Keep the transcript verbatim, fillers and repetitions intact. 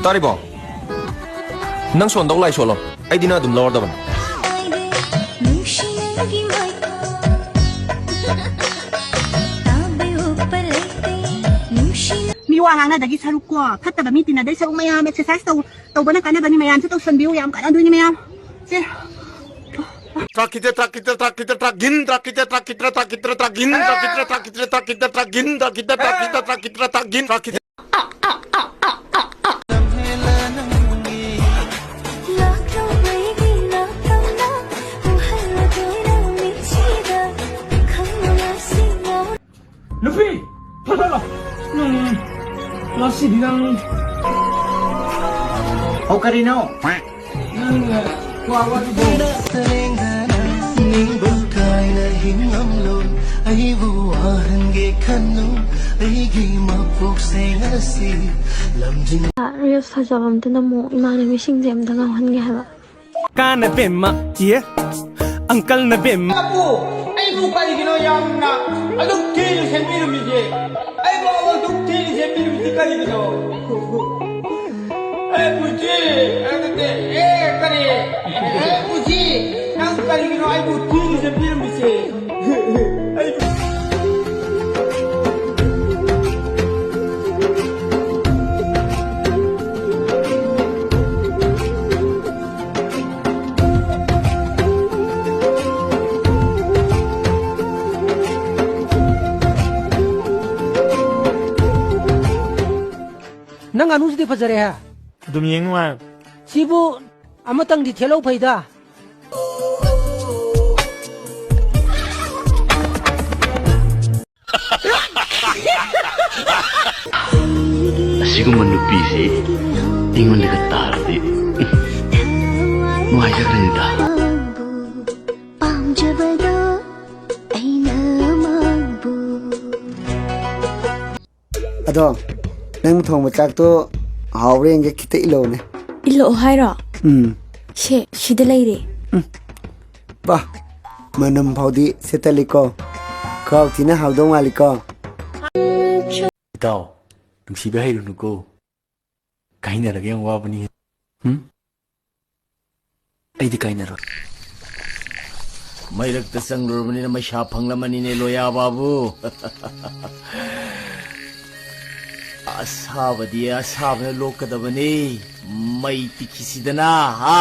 ꯇꯥꯔꯤꯕꯣ? ꯅꯪ ꯁꯣꯟꯗꯧ ꯂꯥꯏ ꯁꯣꯜꯂꯣ, ꯑꯩꯗꯤ ꯅꯪ ꯑꯗꯨꯝ ꯂꯧꯔꯗꯕꯅꯤ꯫ ꯃꯤ ꯋꯥ ꯉꯥꯡꯅꯗꯒꯤ ꯁꯔꯨꯛꯀꯣ, ꯐꯠꯇꯕ ꯃꯤ ꯇꯤꯟꯅꯗꯩ ꯁꯔꯨꯛ ꯃꯌꯥꯝ exercise ꯇꯧ, ꯇꯧꯕꯅ ꯀꯥꯟꯅꯕꯅꯤ꯫ ꯃꯌꯥꯝꯁꯨ ꯇꯧꯁꯟꯕꯤꯌꯨ, ꯌꯥꯝ ꯀꯥꯟꯅꯗꯣꯏꯅꯤ ꯃꯌꯥꯝ꯫ ꯁꯦ꯫ Trakite, trakite, trakite, tragin, trakite, trakite, trakite, tragin, trakite, trakite, trakite, tragin, trakite, trakite, trakite, tragin, trakite. ꯅꯨꯄꯤ! ꯊꯣꯛꯂꯛꯂꯣ! ꯎꯝ, ꯉꯁꯤꯗꯤ ꯅꯪ ꯍꯧ ꯀꯔꯤꯅꯣ? ꯅꯪ ꯋꯥ ꯋꯥ ꯅꯤꯡꯕ ꯀꯥꯏꯅ ꯍꯤꯡꯉꯝꯂꯣ꯫ ꯑꯩꯕꯨ ꯋꯥꯍꯟꯒꯦ ꯈꯟꯅꯨ꯫ ꯑꯩꯒꯤ ꯃꯄꯣꯛꯁꯦ ꯉꯁꯤ ꯂꯝꯖꯤꯡ ꯔꯤꯜꯁ ꯐꯖꯕ ꯑꯝꯇ ꯅꯝꯃꯣ, ꯏꯃꯥꯟꯅꯕꯤꯁꯤꯡꯁꯦ ꯑꯝꯇ ꯉꯥꯎꯍꯟꯒꯦ ꯍꯥꯏꯕ꯫ ꯀꯥꯅ ꯕꯦꯝꯃ, ꯏꯌꯦ, ꯑꯪꯀꯜꯅ ꯕꯦꯝꯃ꯫ ꯑꯄꯨ, ꯑꯩꯕꯨ ꯀꯔꯤꯒꯤꯅꯣ ꯌꯥꯝꯅ ꯑꯗꯨꯛ ꯊꯤꯅ ꯁꯦꯝꯕꯤꯔꯝꯃꯤꯁꯦ? ꯑꯩꯕꯨ ꯑꯗꯨꯛ ꯊꯤꯅ ꯁꯦꯝꯕꯤꯔꯝꯃꯤꯁꯦ ꯀꯔꯤꯒꯤꯅꯣ? ꯑꯦ ꯄꯨꯟꯁꯤ, ꯑꯦ ꯅꯠꯇꯦ, ꯑꯦ ꯀꯔꯤ? ꯑꯦ ꯄꯨꯟꯁꯤ, ꯅꯪ ꯀꯔꯤꯒꯤꯅꯣ ꯑꯩꯕꯨ ꯊꯤꯅ ꯁꯦꯝꯕꯤꯔꯝꯃꯤꯁꯦ? ꯑꯩꯕꯨ ꯅꯪ ꯉꯥꯅꯨꯁꯤꯗꯤ ꯐꯖꯔꯦꯍꯦ꯫ ꯑꯗꯨꯝ ꯌꯦꯡ ꯅꯨꯡꯉꯥꯏ꯫ ꯁꯤꯕꯨ ꯑꯃꯇꯪꯗꯤ ꯊꯦꯠꯍꯧ ꯐꯩꯗ꯫ ꯑꯁꯤꯒꯨꯝꯕ ꯅꯨꯄꯤꯁꯤ ꯑꯩꯉꯣꯟꯗꯒ ꯇꯥꯔꯗꯤ ꯅꯨꯡꯉꯥꯏꯖꯈ꯭ꯔꯅꯤꯗ꯫ ꯄꯥꯝꯖꯕꯗꯣ ꯑꯩꯅ ꯃꯥꯕꯨ ꯑꯗꯣ ꯅꯪ ꯊꯣꯡꯕ ꯆꯥꯛꯇꯣ ꯍꯥꯎꯕ꯭ꯔꯥ ꯌꯦꯡꯒꯦ, ꯈꯤꯇ ꯏꯜꯂꯛꯎꯅꯦ꯫ ꯏꯜꯂꯛꯑꯣ ꯍꯥꯏꯔꯣ? ꯎꯝ꯫ ꯁꯦ, ꯁꯤꯗ ꯂꯩꯔꯦ꯫ ꯄꯥ, ꯃꯅꯝ ꯐꯥꯎꯗꯤ ꯁꯤꯠꯇꯂꯤꯀꯣ꯫ ꯈꯥꯎ ꯊꯤꯅ ꯍꯥꯎꯗꯧ ꯃꯥꯜꯂꯤꯀꯣ꯫ ꯏꯇꯥꯎ, ꯅꯨꯡꯁꯤꯕ ꯍꯩꯔꯨꯅꯨꯀꯣ꯫ ꯀꯥꯏꯅꯔꯒ ꯌꯥꯝ ꯋꯥꯕꯅꯤ꯫ ꯎꯝ? ꯑꯩꯗꯤ ꯀꯥꯏꯅꯔꯣꯏ꯫ ꯃꯩꯔꯛꯇ ꯆꯪꯂꯨꯔꯕꯅꯤꯅ ꯃꯩꯁꯥ ꯐꯪꯂꯝꯃꯅꯤꯅꯦ, ꯂꯣꯌꯥ ꯕꯥꯕꯨ꯫ ꯑꯁꯥꯕꯗꯤ ꯑꯁꯥꯕꯅ ꯂꯣꯛꯀꯗꯕꯅꯤ꯫ ꯃꯩ ꯇꯤꯛꯈꯤꯁꯤꯗꯅ, ꯍꯥ?